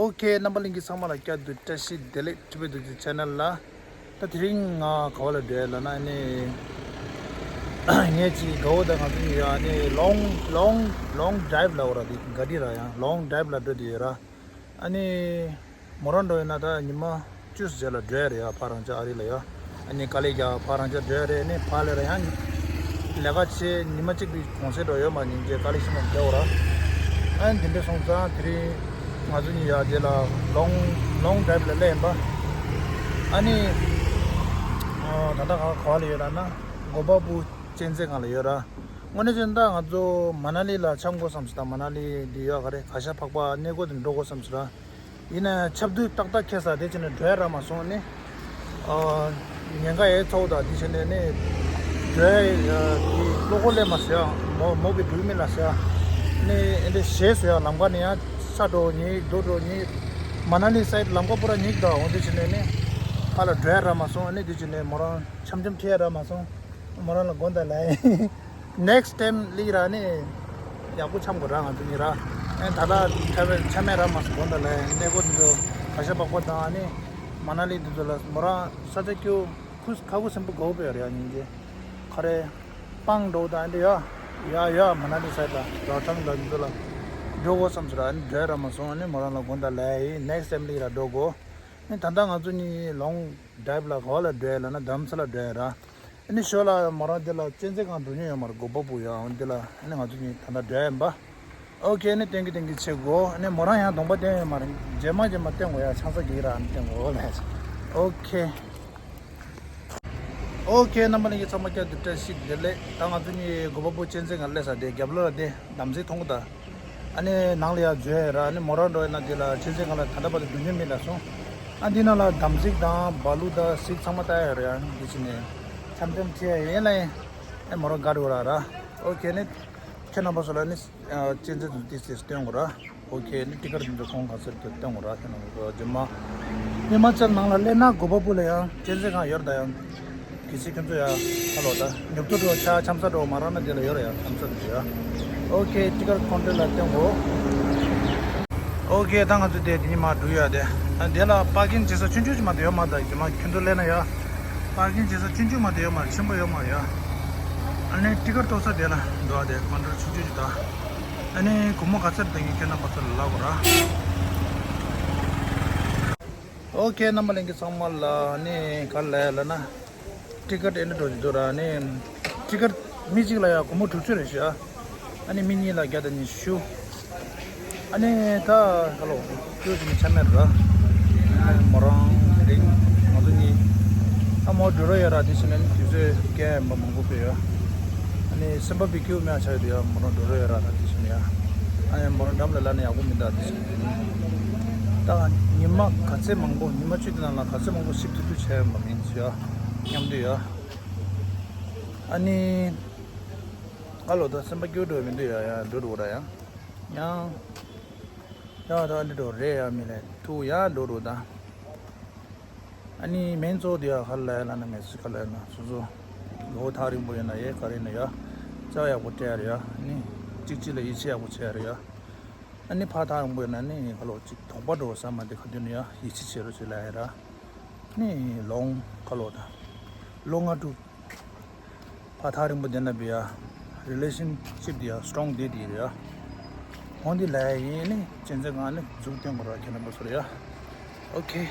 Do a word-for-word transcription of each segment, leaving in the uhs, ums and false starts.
ཨོ་ཁེ། རྣམ་པ་ལྷན་རྒྱས་ཚང་མ་ལ་བསྐྱར་དུ་བཀྲ་ཤིས་བདེ་ལེགས། ཁྲི་པའི་རྡོ་རྗེ་ཆེ་ནལ་ལ། ད་དེ་རིང་ང་ག་བ་ལ་འགྲོ་ཡ་ལབ་ན་ནི། ངས་ཅིག་དགའ་བོ་དང་ང་ཚོ་གཉིས་ཡ་ནི་long long long drive ལབ་ར། དེ་ག་དེ་ར་ཡང་long drive ལ་འགྲོ་དེ་ཡོད་ར། ཨ་ནི་མོ་རང་འགྲོ་ཡོད་ན་ད་ཉི་མ་བཅུ་ཙམ་ལ་འགྲོ་ཡ་རེད་ཡ། ཕ་རང་ཅག་ཨ་རི་ལ་ཡ། ཨ་ནི་དཀའ་ལས་རྒྱག་ཕ་རང་ཅག་འགྲོ་ཡ་རེད། ཨ་ནི་ཕ་ལས་ར་ཡང་ལས་ཀ་བྱེད་ཉི་མ་གཅིག་པའི་གུང་སེང་འགྲོ་ཡོད་མ་ཉིན་རྗེས་དཀའ་ལས་ཤི་མ་རྒྱག་ར། ཨ་ནི་དེ་འདྲ་སོང་ཙང་དེ་རིང་ང་ཚོ་གཉིས་ཡ་དེ་ལ་long long drive ལ་སླེབས་ཡིན་པ། ཨ་ནི་ད་ལྟ་ག་ག་བ་ལ་ཡོད་ལབ་ན་གོ་པ་པུ་གཅན་གཟན་སྒང་ལ་ཡོད་ར། དངོས་གནས་བྱས་ན་ད་ང་ཚོ་མ་ན་ལི་ལ་ཆ་དགོས་བསམ་སོང་། ད་མ་ན་ལི་འདི་ཡོད་ག་རེ་ག་ཤ་ཕག་པ་གནས་སྐོར་དེ་འགྲོ་དགོས་བསམ་སོང་ར། ཡིན་ན་ཆབ་དུས་ཏག་ཏག་ཁེལ་ས་དེ་བྱས་ནས་འགྲོ་ཡ་རག་མ་སོང་ནི། ཨ་ཉེན་ཁ་ཡའི་ཚོགས་དང་དེ་བྱས་ནས་ནི་འགྲོ་ཡ་དེ་བློ་ཁོག་སླེབས་མ་སོང་ཡ། མོ་མོ་གི་འགྲུལ་མི་ལ་སོང་ཡ། ནི་ཨེ་འདྲ་ཞེད་སོང་ཡ། ལམ་ཁ་ནས་ཡང་ས་འགྲོ་ཉིད་རྡོ་འགྲོ་ཉིད། མ་ན་ལི་སའིད་ལམ་ཁ་པུ་ར་ཉིད་དང་འོང་། དེ་བྱས་ནས་ནི་ཕར་ལ་འགྲོ་ཡ་རག་མ་སོང་ནི། དེ་བྱས་ནས་མོ་རང་འཆམ་འཆམ་ཁྲིད་ཡ་རག་མ་སོང་། མོ་རང་ལ་དགོངས་དག་ལབ་ཡིན། Next time ལིག་ར་ནི་ཡག་པོ་འཆམ་དགོས་ར་ང་ཚོ་གཉིས་ར། ཨེ་ད་ལྟ་འཆམ་མེད་འཆམ་མེད་ར་མ་སོང་། དགོངས་དག་ལབ་ཡིན། གནས་སྐོར་འདི་ཚོ་ག་ཤ་པག་པ་དང་ཨ་ནི་མ་ན་ལི་འདི་ཚོ་ལ་མོ་རང་ས་ཆ་སྐྱོ་ཁུ་ཁ་ཁུ་སེམས་པོ་དགའ་བོ་ཡོད་རེད་ཡ། སྙིང་རྗེ་ཁ་རེ་སྤང་འགྲོ་དང་ཨ་འདི་ཡ་ཡ་ཡ་མ་ན་ལི་སའིད་ལ་ར་ཐང་ལ་འདི་ཚོ་ལ་འགྲོ་དགོས་བསམ་ཚུལ་ཨ་ནི་འགྲོ་ཡ་ར་མ་སོང་། ཨ་ནི་མོ་རང་ལ་དགོངས་དག་ལབ་ཡིན། Next time ལིག་ར་འགྲོ་དགོས། ཨ་ནི་ད་ལྟ་ང་ཚོ་གཉིས་long drive ལ་ག་བ་ལ་འགྲོ་ཡ་ལབ་ན་རྡ་རམ་ས་ལ་འགྲོ་ཡ་ར། ཨ་ནི་ཞོར་ལ་མོ་རང་འདི་ལ་གཅན་གཟན་སྒང་འགྲོ་མྱོང་ཡོད་མ་རེད། གོ་པ་པུ་ཡ། འོ་འདི་ལ་ཨ་ནི་ང་ཚོ་གཉིས་ད་ལྟ་འགྲོ་ཡ་ཡིན་པ། ཨོ་ཁེ། ཨ་ནི་ཐེང་ཀིའུ་ཐེང་ཀིའུ་བྱེད་དགོས། ཨ་ནི་མོ་རང་ཡང་གདོང་པ་བསྟན་ཡོད་མ་རེད། རྗེས་མ་རྗེས་མ་བསྟན་དགོས་ཡ། ཆང་ས་གི་ར་ཨ་ནི་བསྟན་དགོས་ལས། ཨོ་ཁེ། ཨོ་ཁེ། རྣམ་པ་ལྷན་རྒྱས་ཚང་མ་བསྐྱར་དུ་བཀྲ་ཤིས་བདེ་ལེགས། ད་ང་ཚོ་གཉིས་གོ་པ་པུ་གཅན་གཟན་སྒང་སླེབས་ས་དེ་རྒྱབ་ལོགས་ལ་དེ་དམ་ཚིག་མཐོང་གི་ད། ཨ་ནི་ནང་ལ་ཡར་འཛུལ་ཡ་ར། ཨ་ནི་མོ་རང་འགྲོ་ཡ་ན་དེ་ལ་གཅན་གཟན་སྒང་ལ་ད་ལྟ་བར་དུ་འགྲོ་མྱོང་མེད་ལབ་སོང་། ཨ་འདི་ནང་ལ་དམ་ཚིག་དང་བ་ལུ་དང་གཟིག་ཚང་མ་ལྟ་ཡ་ར་ཡ། འདི་ཕྱི་ནས་འཆམ་འཆམ་ཁྲིད་ཡ་ཡིན་ལ་ཡིན། ཨ་མོ་རང་དགའ་འགྲོ་ར་ར། ཨོ་ཁེ། ཨ་ནི་ཁྱེད་རྣམ་པ་ཚོ་ལ་ནི་ཨ་གཅན་གཟན་དེ་ཏིས་ཏིས་སྟོན་དགོས་ར། ཨོ་ཁེ། ནི་ཊི་ཀེ་ཊི་འདི་ཚོ་ཁོང་ག་ཚོད་དེ་སྟོན་དགོས་ར། ཁྱེད་རྣམ་པ་ཚོ་རྗེས་མ་ཧི་མ་ཅལ་ནང་ལ་སླེབས་ན་གོ་པ་པུ་ལ་ཡང་གཅན་གཟན་སྒང་ཡོད་ར་ད་ཡང་། གལ་སྲིད་ཁྱོད་ཚོ་ཡང་ཁ་ལོ་ད་ཉོབ་ཏོ་འགྲོ་ཆ་འཆམ་ས་འགྲོ་མ་རག་ན་དེ་ལ་ཡོད་ར་ཡང་འཆམ་ས་འགྲོ་ཡ། ཨོ་ཁེ། ཊི་ཀེ་ཊི་ཀའུན་ཊར་ལ་སྟོན་དགོས། ཨོ་ཁེ། ད་ང་ཚོ་དེ་དེ་ཉིན་མ་འགྲོ་ཡ་དེ། ཨ་དེ་ལ་པར་ཀིང་བྱེད་ས་ཆུང་ཆུང་ཅིག་མ་གཏོགས་ཡོད་མ་རེད་ད། རྗེས་མ་ཁྱོད་ཚོ་སླེབས་ན་ཡ། པར་ཀིང་བྱེད་ས་ཆུང་ཆུང་མ་གཏོགས་ཡོད་མ་རེད། ཆེན་པོ་ཡོད་མ་རེད་ཡ། ཨ་ནི་ཊི་ཀེ་ཊི་གཏོང་ས་དེ་ལ་འགྲོ་ཡ་དེ་ཀའུན་ཊར་ཆུང་ཆུང་ཅིག་ད། ཨ་ནི་སྒོར་མོ་ག་ཚོད་འདང་གི་ཁྱེད་རྣམ་པ་ཚོ་ལ་ལབ་དགོས་ར། ཨོ་ཁེ། རྣམ་པ་ལྷན་རྒྱས་ཚང་མ་ལ་ནི་ག་རེ་ལབ་ཡ་ལབ་ན། ཊི་ཀེ་ཊི་ཨེ་འདྲ་འགྲོ་གི་འདུག་ར། ནི་ཊི་ཀེ་ཊི་མི་གཅིག་ལ་ཡ་སྒོར་མོ་དྲུག་ཅུ་རེད་ཤག། ཨ་ནི་མི་གཉིས་ལ་བརྒྱ་དང་ཉི་ཤུ། ཨ་ནི་ད་ག་ལོ་ཁྱོད་ཀྱི་ཆ་མེད་ར། ཨ་ནི་མོ་རང་དེ་རིང་ང་ཚོ་གཉིས་ཨ་མོ་འགྲོ་རོགས་ཡ་ར། དེ་བྱས་ནས་ནི་དུས་ཚོད་སྐྱེལ་ཡ་མ་མང་པོ་སྤེལ་ཡ། ཨ་ནི་སེམས་པ་བི་ཁྱུ་མེད་ཆགས་ཡོད་དུ་ཡ། མོ་རང་འགྲོ་རོགས་ཡ་ར་ད་དེ་བྱས་ནས་ཡ། ཨ་ནི་མོ་རང་འགྲམ་ལ་ལ་ནི་ཡག་པོ་མི་འདུག་དེ་བྱས་ནས་ནི། ད་ཉི་མ་ག་ཚད་མང་པོ་ཉི་མ་གཅིག་གི་ནང་ལ་ག་ཚད་མང་པོ་ཞིབ་ཏུ་ཏུ་བྱས་ཡོད་མ་མིན་ཟེར་ཡ། མཉམ་དུ་ཡ། ཨ་ནི། ཨ་ལོ་ད་སེམས་པ་སྐྱོ་འགྲོ་མི་འདུག་ཡ། ཡ་འགྲོ་འགྲོ་ར་ཡ། ཡང་། ཡ་ད་འདི་འགྲོ་རེད་ཡ། མི་ལས་ཐུག་ཡ་འགྲོ་འགྲོ་ད། ཨ་ནི་མེན་གཙོ་དེ་ཡ་ག་ལ་ཡ་ལ་ན་ངས་སུ་ག་ལ་ཡ་ན་སོ་སོ། ལོ་ཐག་རིང་པོ་ཡོད་ན་ཡ་ག་རེ་ན་ཡ། ཅ་ཡག་པོ་སྤྲད་རེད་ཡ། ཨ་ནི། གཅིག་གཅིག་ལ་ཡིད་ཆེས་ཡག་པོ་བྱས་རེད་ཡ། ཨ་ནི་ཕ་ཐག་རིང་པོ་ཡོད་ན་ནི་ག་ལོ་གཅིག་དོགས་པ་འགྲོ་ས་མ་དེ་ག་དུས་ན་ཡ་ཡིད་ཆེས་བྱེད་རོགས་བྱེད་ལ་ཡ་ར། ནི་ལོང་ཁ་ལོ་དང་། ལོ་ལྔ་དྲུག་ཕ་ཐག་རིང་པོ་བསྡད་ན་བི་ཡ། རི་ལེ་ཤན་ཤིབ་དེ་ཡ་སི་ཊོང་དེ་དེ་རེད་ཡ། འོང་དེ་ལ་ཡ་ཡིན་ནི་གཅན་གཟན་ང་ནི་འཛུགས་སྟོན་དགོས་ར་ཁྱེད་རྣམ་པ་ཚོར་ཡ། ཨོ་ཁེ།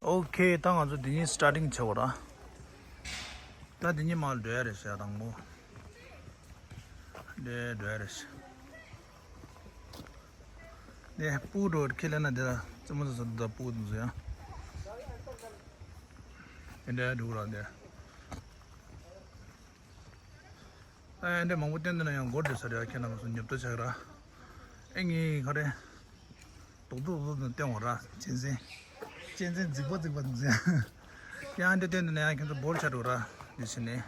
ཨོ་ཁེ། ད་ང་ཚོ་དེ་ཉིན་སི་ཊར་ཊིང་བྱེད་དགོས་ར། ད་དེ་ཉིན་མ་འགྲོ་ཡ་རེད་ཤག་དང་མོ། འགྲོ་ཡ་འགྲོ་ཡ་རེད་ཤག། དེ་སྤུ་གུ་འགྲོ་ཁྱེད་ལ་ན་དེ་ལ་རྩེད་མོ་རྩེ་ས་དེ་སྤུ་གུ་དེ་ཚོ་ཡང་། དེ་འདྲ་འགྲོ་ར་དེ། ཨ་འདྲ་མང་པོ་བསྟན་འདུག་ན་ཡང་སྒོར་འདྲ་ས་རེད། ཁྱེད་རྣམ་ཚོ་ཉོབ་ཏོ་ཆགས་ར། ཨེ་ངའི་ག་རེ། རྡོག་རྡོག་རྡོག་རྡོག་བསྟན་འོང་ར་གཅན་གཟན། གཅན་གཟན་རྫིག་པ་རྫིག་པ་འདུག་ཟེར། ཡང་འདྲ་བསྟན་འདུག་ན་ཡང་ཁྱེད་ཚོ་སྦོར་ཆགས་འགྲོ་ར། འདི་ཕྱི་ནས།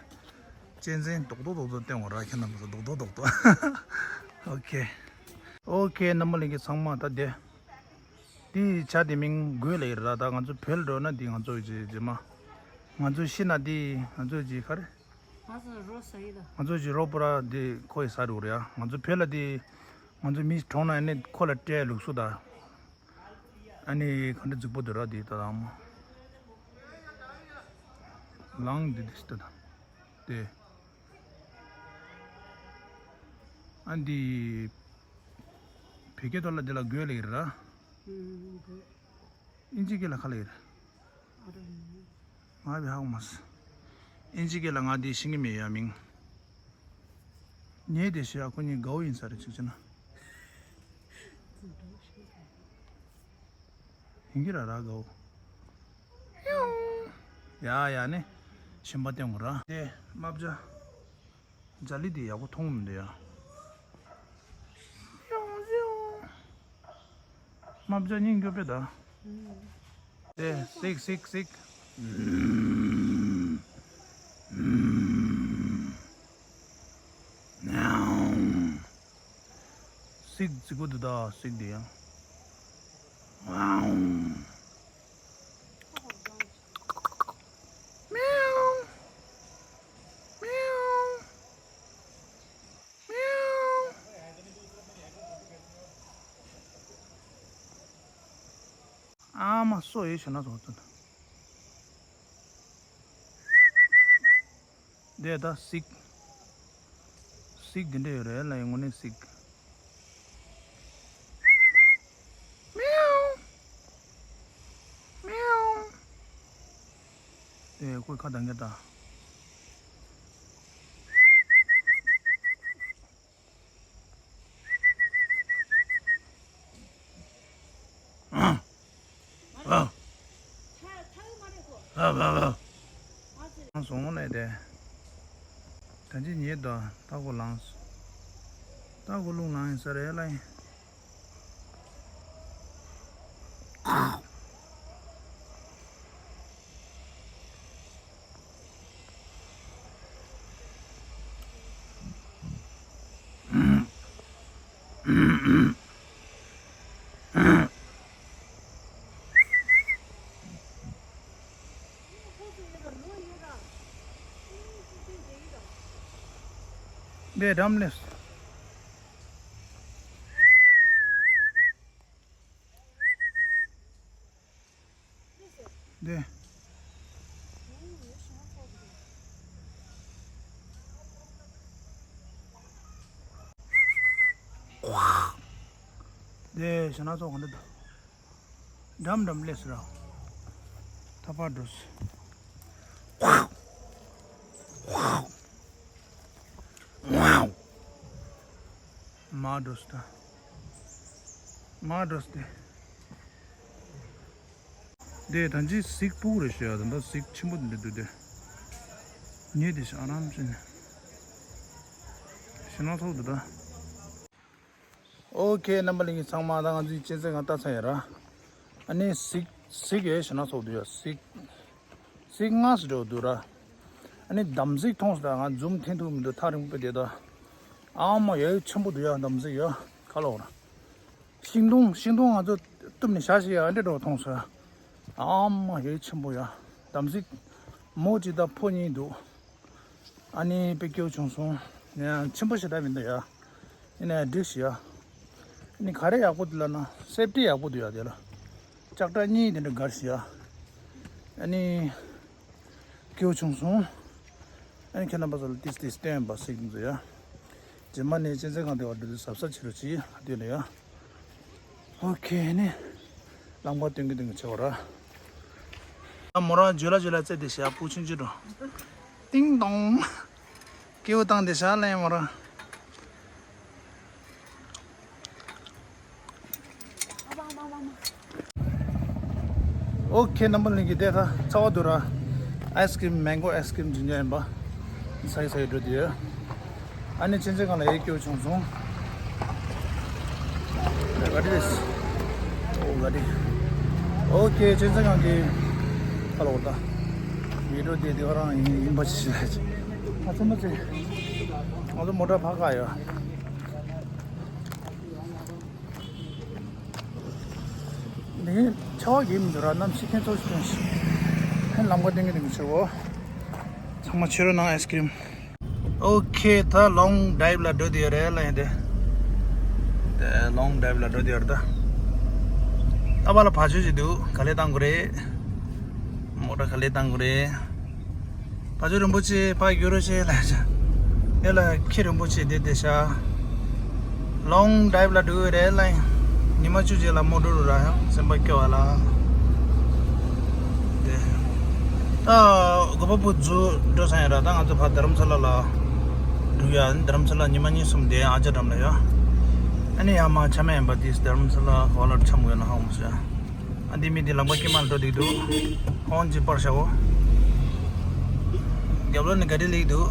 གཅན་གཟན་རྡོག་རྡོག་རྡོག་རྡོག་བསྟན་འོང་ར་ཁྱེད་རྣམ་ཚོ་རྡོག་རྡོག་རྡོག་རྡོག། ཨོ་ཁེ། ཨོ་ཁེ། རྣམ་པ་ལྷན་རྒྱས་ཚང་མ་ད་དེ། དེ་བྱ་དེ་མིང་དགོས་ལ་ཡིན་ར། ད་ང་ཚོ་བོད་ལ་འགྲོ་ན་དེ་ང་ཚོ་ཡི་རྗེས་མ། ང་ཚོ་ཤི་ན་དེ་ང་ཚོ་ཡི་ག་རེ། ང་ཚོ་རོ་ཟ་ཡི་ད། ང་ཚོ་ཡི་རོ་པོ་ར་དེ་ཁོ་ཡི་ཟ་འགྲོ་རེད་ཡ། ང་ཚོ་བོད་ལ་དེ། ང་ཚོ་མི་གྲོངས་ན་ནི་ཁོ་ལ་སྤྲད་ལུགས་སྲོལ་ད། ཨ་ནི་ག་འདྲ་རྫིག་པོ་འདུག་ར་དེ་ད་དང་མོ། ལང་འདི་འདི་ཤི་ད་དང་དེ། ཨ་འདི་བོད་སྐད་ཐོག་ལ་འདི་ལ་གོས་ལེགས་ར། ཨིན་ཇི་སྐད་ལ་ག་ལེགས་ར། ང་བི་ཧ་གོ་མ་སོང་། ཨིན་ཇི་སྐད་ལ་ང་འདི་ཤེས་ཀྱི་མེད་ཡ་མིང་། ངས་དེ་ཤེས་ཡ་ཁོ་གཉིས་དགའ་བོ་ཡིན་ས་རེད་ཅིག་བྱས་ན། ཡིན་གྱི་ར་ར་དགའ་བོ། ཡ་ཡ་ནི་ཞིམ་པ་བསྟན་དགོས་ར། དེ་རྨ་བྱ། ཇ་ལི་དེ་ཡག་པོ་མཐོང་མི་འདུག་ཡ། རྨ་བྱ་སྙིང་རྗེ་པོ་ད། དེ་སིག་སིག་སིག་སིག་རྫིག་པོ་འདུག་ད་སིག་དེ་ཡང་། ཨ་མ་སོ་ཡེ་ཞོ་ན་ཐོག་ཏུ། དེ་ད་སིག་སིག་དེ་འདྲ་ཡོད་རེད་ལ་ཡི་ངོ་ནས་སིག་མིའུ། མིའུ། དེ་ཁོའི་ཁ་གདངས་ཀྱི་ད། བཟུང་ནས་དེ། ད་ཅི་ཉེས་དོ་ད་གོ་ལངས། ད་གོ་རླུང་ལངས་ཡིན་ས་རེད་ལ་ཡིན། འདི་འགྲམ་ལས། འདི། འདི་ཞེ་ན་ཚོགས་ག་འདྲ་འདུག་འགྲམ་འགྲམ་སླེབས་སོང་ར། ཐ་པ་འགྲོ་སོང་། མར་འགྲོ་སོང་ད། མར་འགྲོ་སོང་ད། འདི་ད་ཅི་གཟིག་སྤུ་གུ་རེད་ཤག་ད་ལྟ་གཟིག་ཆེན་པོ་འདི་འདུག་སྟེ། ཉེ་དེ་ཤག་ཨ་རམ་བྱས་ནས། ཞེ་ན་ཚོགས་འདུག་ད། ཨོ་ཁེ། རྣམ་པ་ལྷན་རྒྱས་ཚང་མ། ད་ང་ཚོའི་གཅན་གཟན་ཁང་ལྟ་ཚར་ཡོད་ར། ཨ་ནི་གཟིག་གཟིག་ཡོད་ཞེ་ན་ཚོགས་འདུག་ཡ། གཟིག་གཟིག་སྔ་སེ་འགྲོ་འདུག་ར། ཨ་ནི་འདམ་གཟིག་མཐོང་སོང་ད། ང་འཛུམ་འཐེན་ཐུབ་མི་འདུག་ཐག་རིང་པོ་བསྡད་ད། ཨ་མ་ཡ་ཆེན་པོ་འདུག་ཡ། འདམ་གཟིག་ཡ་ག་ལ་འོ་ར། ཤིང་སྡོང་ཤིང་སྡོང་ང་ཚོ་གཏུབ་ནས་བཞག་ཤེས་ཡ་འདྲ་འདྲ་བ་མཐོང་སོང་ཡ། ཨ་མ་ཡ་ཆེན་པོ་ཡ། འདམ་གཟིག་མོ་གཅིག་དང་ཕོ་གཉིས་འདུག་ཨ་ནི་དཔེ་སྐྱིད་པོ་བྱུང་སོང་། ཡང་ཆེན་པོ་ཞེ་དྲག་མི་འདུག་ཡ། ཡིན་ན་ཡང་འགྲིག་ཤི་ཡ། ཨ་ནི་ག་རེ་ཡག་པོ་འདུག་ལབ་ན་སེབ་ཊི་ཡག་པོ་འདུག་ཡ་དེ་ལ། ལྕགས་དྲ་གཉིས་དེ་འདྲ་དགར་ཤི་ཡ། ཨ་ནི་སྐྱིད་པོ་བྱུང་སོང་། ཨ་ནི་ཁྱེད་རྣམ་པ་ཚོ་ལ་ཏིས་ཏིས་བསྟན་པ་ཞིག་འཛུལ་ཡ། རྗེས་མ་ནས་གཅན་གཟན་ཁང་དེ་བར་འགྲོ་དུས་གཟབ་གཟབ་བྱེད་རོགས་གྱིས། ཨ་དེ་ལ་ཡ། ཨོ་ཁེ་ནི། ལམ་ཁ་སྟོན་གྱི་སྟོན་གྱི་བྱེད་བ་ར། ཨ་མོ་རང་ཇོ་ལ་ཇོ་ལ་རྩེ་དེ་ཤ་སྤུ་ཆུང་ཆུང་འགྲོ། ཏིང་ཏོང་། སྐྱེ་བོ་བཏང་དེ་ཤ་ལེན་མོ་རང་། ཨོ་ཁེ། རྣམ་པ་ལྷན་རྒྱས་དེ་ཁ་ཚ་བ་འདུག་ར། ཨའི་སི་ཀྲིམ་མེང་གོ་ཨའི་སི་ཀྲིམ་ཇི་འཇའ་ཡིན་པ། ས་ཡི་ས་ཡི་འགྲོ་དུས། ཨ་ནི་གཅན་གཟན་ཁང་ལ་ཡའི་སྐྱིད་པོ་བྱུང་སོང་། ག་དེ་རེད། ཨོ་ག་དེ། ཨོ་ཁེ། གཅན་གཟན་ཁང་གི་ཁ་ལོག་ད། མི་འགྲོ་དེ་དེ་ག་རང་ཡིན་ཡིན་པ་ཞིག་ལ་ཅི། ང་ཚོ་མ་ཚེ། ང་ཚོ་མོ་ཊ་ཕ་ག་ཡོད། འདི་ཆར་པ་གིས་མི་འདུག་ར། གནམ་གཤིས་ཁྱད་མཚར་ཞིག་སྟོན་ཤག་ཕན་ལམ་ཁ་སྟོན་གྱི་འདུག་མི་ཆེ་བོ། ཚང་མ་ཕྱི་རུ་ནང་ཨའི་སི་ཀྲིམ། ཨོ་ཁེ། ད་ལོང་ཌའིབ་ལ་འགྲོ་དུས་ཡོད་རེད་ལ་ཡིན་ཏེ། དེ་ལོང་ཌའིབ་ལ་འགྲོ་དུས་ཡོད་རེད་ད། ཨ་བ་ལ་བ་ཅོ་ཅིག་འདུག་ག་ལེ་བཏང་དགོས་རེད། མོ་ཊ་ག་ལེ་བཏང་དགོས་རེད། བ་ཅོ་རིན་པོ་ཆེ་ཕ་གི་རོ་ཆེ་ལ་ཆ། དེ་ལ་ཁྱི་རིན་པོ་ཆེ་དེ་དེ་ཤ། ལོང་ཌའིབ་ལ་འགྲོ་གི་རེད་ལ། ཉི་མ་བཅུ་རྗེས་ལ་མོ་ཊ་རུ་ར་ཡང་སེམས་པ་སྐྱོ་བ་ལ། དེ། ད་གོ་པ་བུ་རྫུ་འགྲོ་ས་ཡིན་ར། ད་ང་ཚོ་ཕ་རྡ་རམ་ས་ལ་ལ་འགྲོ་ཡ། རྡ་རམ་ས་ལ་ཉི་མ་གཉིས་གསུམ་དེ་ཨ་ཅག་འགྲམ་ལ་ཡ། ཨ་ནི་ཡ་མ་ཆ་མེད་ཡིན་པ་དེ་རྡ་རམ་ས་ལ་ཧོ་ལར་འཆམ་དགོས་ན་ཧ་གོ་མ་སོང་ཡ། ཨ་འདི་མི་འདི་ལམ་ཁ་དཀྱིལ་མ་ལ་འགྲོ་འདུག་འདུག་ཧོན་ཅིག་པར་ཤ་འོ། རྒྱབ་ལོགས་ནས་ག་རི་ལེགས་འདུག་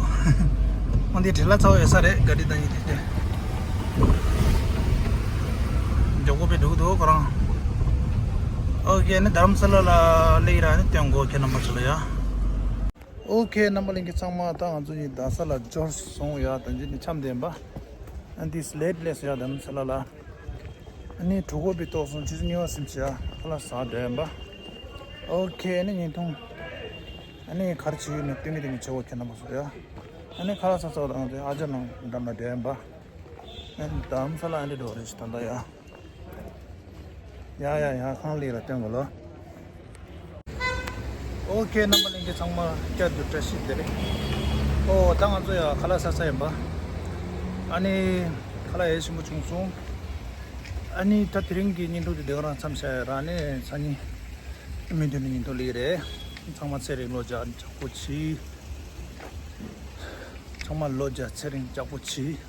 ཨ་འདི་བྲེལ་ལ་ཚ་བོ་ཡོད་ས་རེད། ག་རི་ད་ཉིད་དེ་དེ། མགྱོགས་པོ་པའི་འགྲོ་གི་འདུག་ཁོ་རང་། ཨོ་ཁེ་ནི་རྡ་རམ་ས་ལ་ལ་སླེབས་ར་ནི་སྟོན་གོ་ཁྱེད་རྣམ་པ་ཚོ་ལ་ཡ། ཨོ་ཁེ་རྣམ་པ་ལྷན་རྒྱས་ཚང་མ། ད་ང་ཚོ་ཡི་རྡ་ས་ལ་འབྱོར་སོང་ཡ། ད་འཇིག་ནི་འཆམ་ལྡན་པ། ཨ་འདི་སི་ལེ་ཊི་སླེབས་སོང་ཡ་རྡ་རམ་ས་ལ་ལ། ཨ་ནི་གྲོད་ཁོག་པའི་ཏོག་སོང་ཆུ་ཚོད་གཉིས་པ་ཟིན་བྱས་ཁ་ལག་ཟ་འགྲོ་ཡིན་པ། ཨོ་ཁེ་ཨ་ནི་བརྙན་ཐུང་། ཨ་ནི་ག་རེ་བྱེད་ཀྱི་ཡོད་ནི་སྟོན་གྱི་དེ་ངས་བྱེད་འོ་ཁྱེད་རྣམ་པ་ཚོ་ཡ། ཨ་ནི་ཁ་ལག་ཟ་ཚར་བ་དང་དེ་ཨ་ཅག་ནང་འགྲམ་ལ་འགྲོ་ཡིན་པ། ཨ་ནི་རྡ་རམ་ས་ལ་ཨ་འདྲ་འགྲོ་རེད་ཤི་ད་ལྟ་ཡ། ཡ་ཡ་ཡ་ཁང་ལས་ལ་སྟོན་གོ་ལོ། ཨོ་ཁེ་རྣམ་པ་ལྷན་རྒྱས་ཚང་མ་བསྐྱར་དུ་བཀྲ་ཤིས་བདེ་ལེགས། ཨོ་ད་ང་ཚོ་ཡ་ཁ་ལག་ཟ་ས་ཡིན་པ། ཨ་ནི་ཁ་ལག་ཡེ་ཞིམ་པོ་བྱུང་སོང་། ཨ་ནི་ད་དེ་རིང་གི་བརྙན་ཐུང་དེ་འདི་ག་རང་མཚམས་བཞག་ཡ་ར། ཨ་ནི་སང་ཉིན་མུ་མཐུད་ནས་བརྙན་ཐུང་སླེབས་ཀྱི་རེད། ཚང་མ་ཚེ་རིང་ལོ་བརྒྱ་ཡག་པོ་བྱེད། ཚང་མ་ལོ་བརྒྱ་ཚེ་རིང་ཡག་པོ་བྱེད།